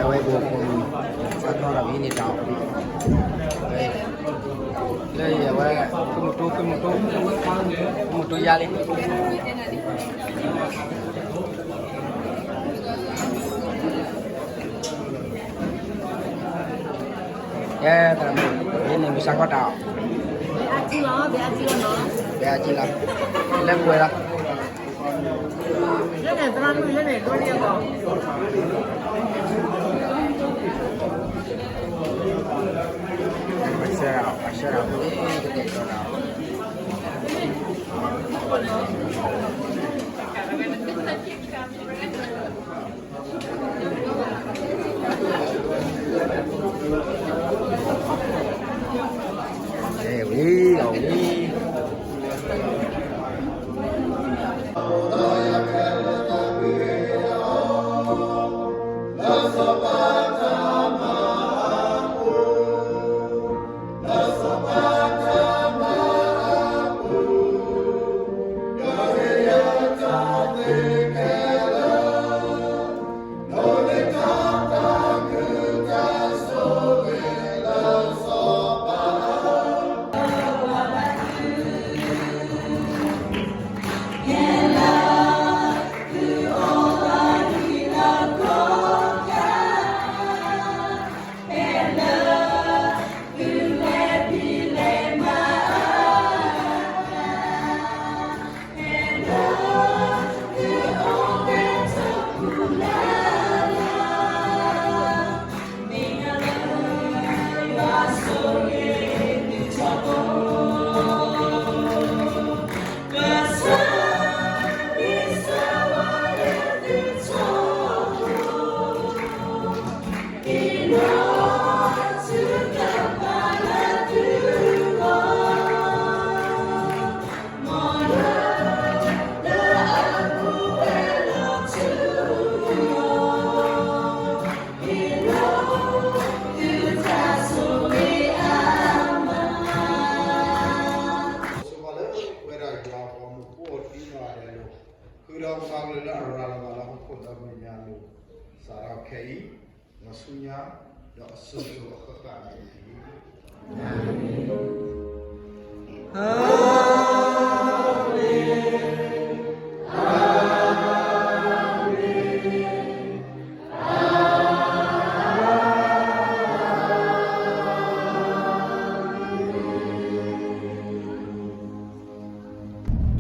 အဝဲဘိးဖိမုၣ် စးထီၣ်ဒီးဝံၤန့ၣ်တၢ်အီၣ် လၢယဝဲ ဖုမူတူ ဖုမူတူ ဖုမူတူယါလံ ကဲ တၢ်မုၣ် ယန့ၣ်မုၢ်စးခီတၢ်အီၣ် ဘဲအါကံလီၤ ဘဲအါကံလီၤ လၢပှဲၤလီၤ ဝံၤ အဝံၤ ဆိၣ်ဂ့ၤလၢပဝဲဒၣ်ယွၤအပှၤမုၣ်ဖိအဒံနီၢ်ဒဲးလိၤ, ဃုာ်ဒီးမၤကလုၢ်လၢအရၤလီၤဘၣ်လၢဟီၣ်ခိၣ်ဒီဘ့ၣ်ညါအလိၤ, စးထီၣ်ခဲအံၤ, ဒီးဆူညါ, ဒီးအစိၤစိၤအဃၣ်ဃၣ်န့ၣ်တက့ၢ်.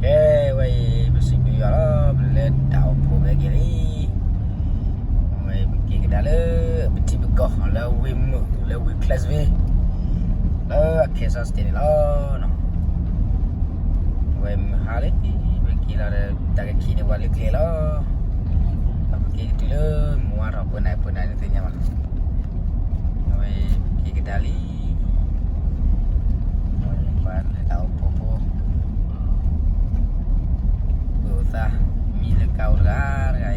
ကဲ, ဝဲအံၤ ပစံးဘျုးယွၤလီၤ, ပလဲၤတၢ်အိၣ်ဖှိၣ်ဝဲက့ၤလံ. ဝဲအံၤ ပက့ၤကဒါလၢ ပထံပကီၢ်လၢဝ့ၢ်မုာ် လၢဝ့ၢ် Clarksville လၢ Arkansas State န့ၣ်လီၤ. ဝဲမုၢ်ဟါလံ, ပက့ၤလီၤဒီး တၢ်ကခံးန့ၣ် ပှၤလၢကျဲလီၤ. ပက့ၤကတုၤလၢ မုၢ်ဝါထီၣ်ပှဲၤနၢ်ပှဲၤနၢ်န့ၣ်သ့ၣ်ညါဘၣ်. အဝဲ ပက့ၤကဒါလံ. ပှၤလၢတၢ်အိၣ်ဖှိၣ်ဖိ ပအိၣ်သး မံလၢကါအိၣ်တဂၤတဂၤအံ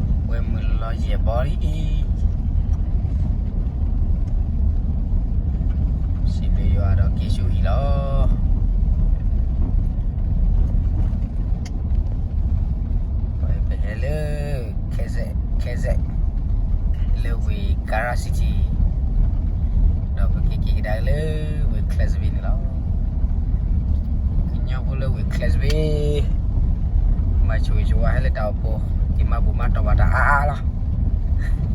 ၤ, ဝဲမုၢ်လီၤယဲၢ်ဘီလံအံၤ, စံးဘျုးယွၤဒီးက့ၤဆူဟံၣ်လီၤ. ပဟဲလၢ ခဲစဲး, ခဲစဲး, လၢဝ့ၢ် Garage City, ဒီးပက့ၤက့ၤကဒါလၢဝ့ၢ် Clarksville န့ၣ်လီၤ. ကညီဖိလၢဝ့ၢ် Clarksville, မၤဆိၣ်ဂ့ၤဆိၣ်ဝါဟဲလၢတၢ်အိၣ်ဖှိၣ်, က့ၤမၤဘူၣ်မၤတီၢ်ဘၣ်တၢ်အါအါလီၤ.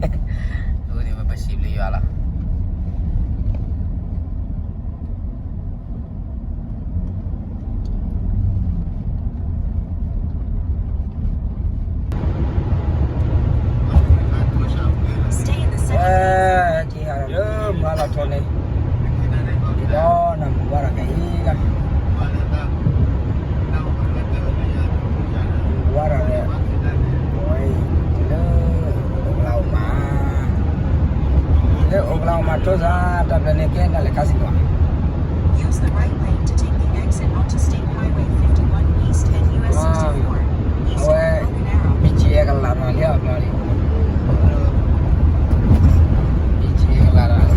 အဃိန့ၣ် ပစံးဘျုးယွၤလီၤ. Stay in the second lane. က့ၤဟးဒီးလၢမုၢ်လီၤထီန့ၣ်, ဒီးနမုၢ်ဝါထီၣ်က့ၤအံၤလီၤ. ဝါထီၣ်ဒီး, အဝဲအံၤ လၢ Oklahoma, လၢ Oklahoma Tulsa တၢ်ပျဲန့ၣ်ကဲတၢ်လဲၤခါဆံးလီၤ. Use the right lane to take the exit onto State Highway fifty-one East and US sixty-four East. အဝဲ BGF ကလးထီၣ်လံအီၤဘျီလံ. BGF ကလးထီၣ်လံ.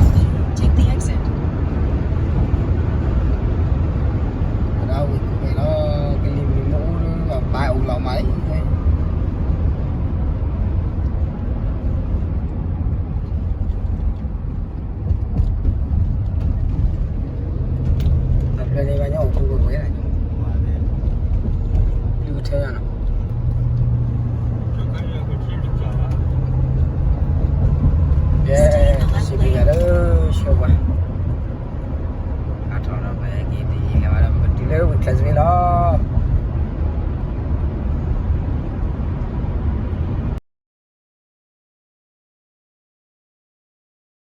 Take the exit. ကဒီးဝ့ၢ်ခိၣ်မဲာ်လီၤ, ကလံၤမုၢ်မ့ၢ်အိၣ်ဒီး ဘၣ် Oklahoma လံ. တၢ်ပျဲန့ၣ် ဘၣ်ညီအိၣ်ခိၣ်ဝဲဝဲဒၣ်, လုၢ်ကထၢညါနီၤ.